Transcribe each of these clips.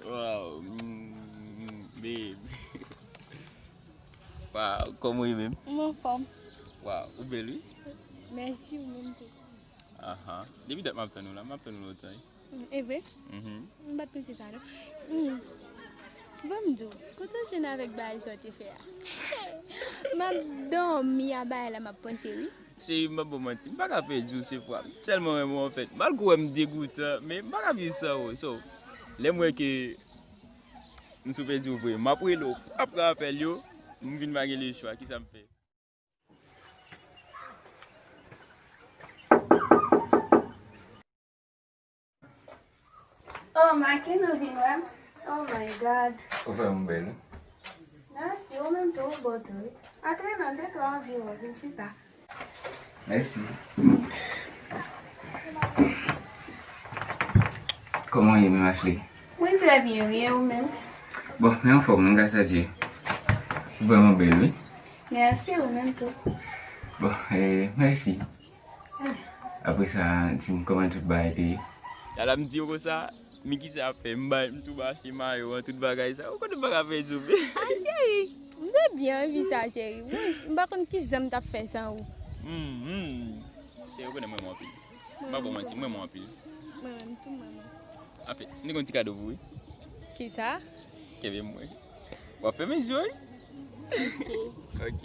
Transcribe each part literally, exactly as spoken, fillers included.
Wow, mm, babe. Wow, kòman w ye menm? M anfòm. Wow, ou bèl wi. Mèsi, ou menm tou. Aha. Depi dat m ap tann ou la, m ap tann ou lontan wi. Mm, e vre? Mhm. M pa t panse sa non. Mm. Bon, m di w, kote w jwenn avèk bagay sa w te fè a? M ap dòmi a bagay la, m ap panse wi. Cheri, m p ap ba w manti, m pa ka pèdi w se fwa. M tèlman renmen w anfèt. Malgre w wè m degoutan, men m pa ka viv san ou. So, lè m wè ke m sou pèdi w vre, m ap rele w, m ap pran apèl yo, m vin pa gen lechwa, kisa m fè? Oh, Makin, ou vin wè m? Oh my God. Ou fè m bèl wi. Mèsi, ou menm tou, ou bò tou wi. Antre non, m te twò anvi wè w, vin chita. Mèsi. Kòman w ye menm, Ashley? Mwen trè byen wi, e ou menm? Bon, mwen anfòm wi, gras a Dye. Ou vrèman bèl wi. Mèsi, ou menm tou. Bon, eh, mèsi. Apre sa, di m kòman tout bagay te ye? Ala m di yo konsa, men kisa ap fè m bay, m tou ba achte mayo an, tout bagay sa. Ou konnen m pa ka pèdi w. Ah, cheri, m te byen anvi sa, cheri. Wi, m pa konn kijan m t ap fè san ou. Hmm, hmm. Cheri, ou konnen m renmen w anpil. M pa ba w manti, m renmen w anpil. Mwen menm tou, mwen menm. Anfèt, m gen yon ti kado pou ou wi. Kisa? Kenbe m mwen. W ap fèmen zye w wi. Ok. Ok.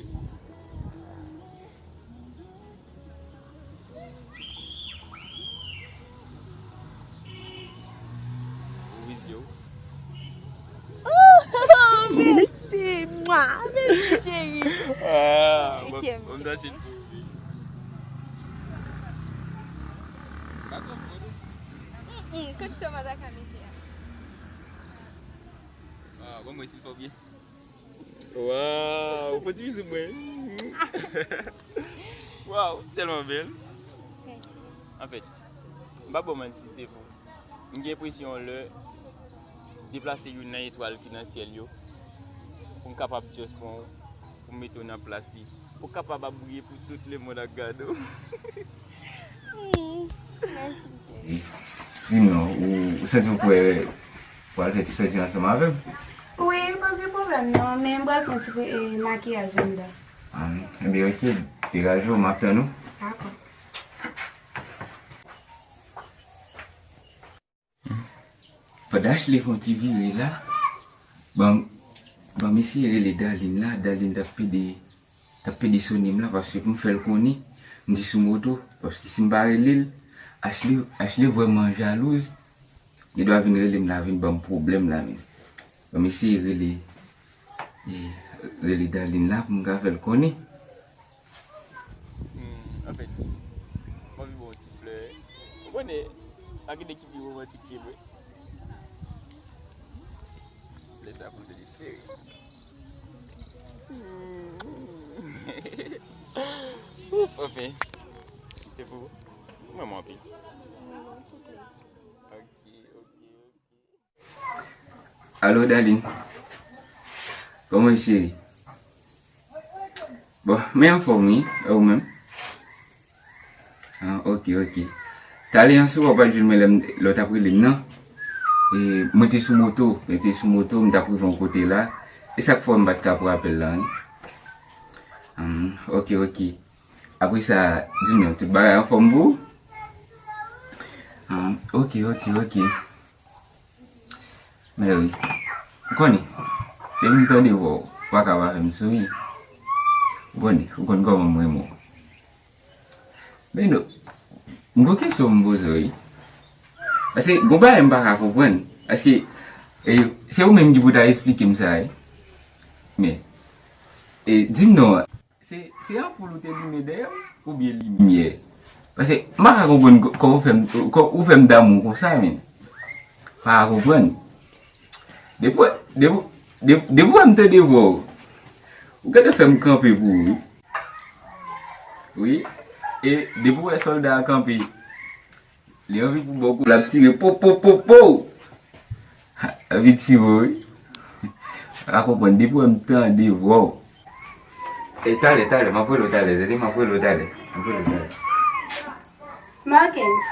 Ouvri zye w. Oh, mèsi, mwa, mèsi, cheri. Ah, ok, bon, m ta chèche pou ou wi. Pa twò fò non. Mm, mm, kote w pa ta ka mete a? Ah, bon, mwen si l fò byen. Waw, fon ti bizou mwen. Waw, tèlman bèl. Mèsi. Anfèt, m pa ba w manti, se pou m gen enpresyon lè deplase youn nan etwal ki nan syèl yo, pou m kapab just pran w, pou m mete w nan plas li. Ou kapab ap briye pou tout lemonn ap gade w. Hmm, mèsi, cheri. Di m non, ou, ou santi w kwè pral fè ti sòti ansanm avè m? Wi, pa gen pwoblèm non, men m pral fè yon ti, eh, makiyaj anndan. Ah, ebyen, ok, degaje w, m ap tann ou. Dakò. Pandan Ashley fè yon ti vire la, ban, ban m eseye rele Darline la. Darline t ap pede, t ap pede sone m la, paske pou m fè l konnen m te sou moto. Paske si m pa rele l, Ashley, Ashley vrèman jalouz. Li dwa vin rele m la, vin ban m pwoblèm la menm. Ban m eseye rele, e, rele Darline la pou m ka fè l konnen. Hmm, anfèt, m anvi ba w yon ti flè. Ou konnen, pa gen nèg ki pi womantik ke mwen. Flè sa pou w tande, cheri. Hmm. Ouf, anfen, se pou ou. Mwen, mwen anpil. Ok, ok, ok. Alo, Darline. Kòman w ye, cheri? Bon, mwen anfòm, wi. E ou menm? Ah, ok, ok. Talè an sou, w pa t jwenn mwen lè m, lè w t ap rele m nan. E, mwen te sou moto, mwen te sou moto, m t ap rive yon kote la. E sa k fè m pa t ka pran apèl la, wi. Hmm, ok, ok. Apre sa, di m non, tout bagay anfòm pou ou? Hmm, ok, ok, ok. Mary, ou konnen, depi m tande vwa w, ou pa ka pa fè m souri. Ou konnen, ou konn kòman m renmen w. Men non, m gon kesyon m poze w, wi. Paske gon bagay m pa ka konprann. Paske, e, se ou menm ki pou ta esplike m sa, wi. Men, e, di m non, Se, se anpoul ou te limen dèyè m oubyen limyè? Paske m pa ka konprann kò-, kòman ou fè m, kò-, ou fè m damou konsa, men. M pa ka konprann. Depi, depi, depi, depi w wè m tande vwa w, ou gentan fè m kanpe pou ou, wi. Wi. E depi w wè sòlda a kanpe, li anvi pou ba w kou, l ap tire po, po, po, po. Anvi tire w, wi. A konprann, depi w wè m tande vwa w. E talè, talè, m ap rele w talè, tande, m ap rele w talè. M ap rele w talè. Markens,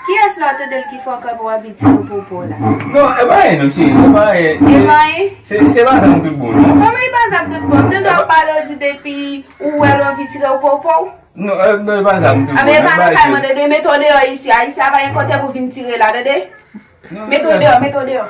Kiyès la w tande l ki fè w kanpe w anvi tire popo w la? Non, e pa anyen non, cheri, e pa anyen. E pa anyen? Se pa zam tout bon non. Kòman e pa zam tout bon? M tande w ap pale, w di depi ou wè l w anvi tire w popo w. Non, e pa zam tout bon. Anben e pa nan kay mwen, tande, mete w deyò isi a. Isi a pa gen kote pou vin tire la, tande? Mete w deyò, mete w deyò.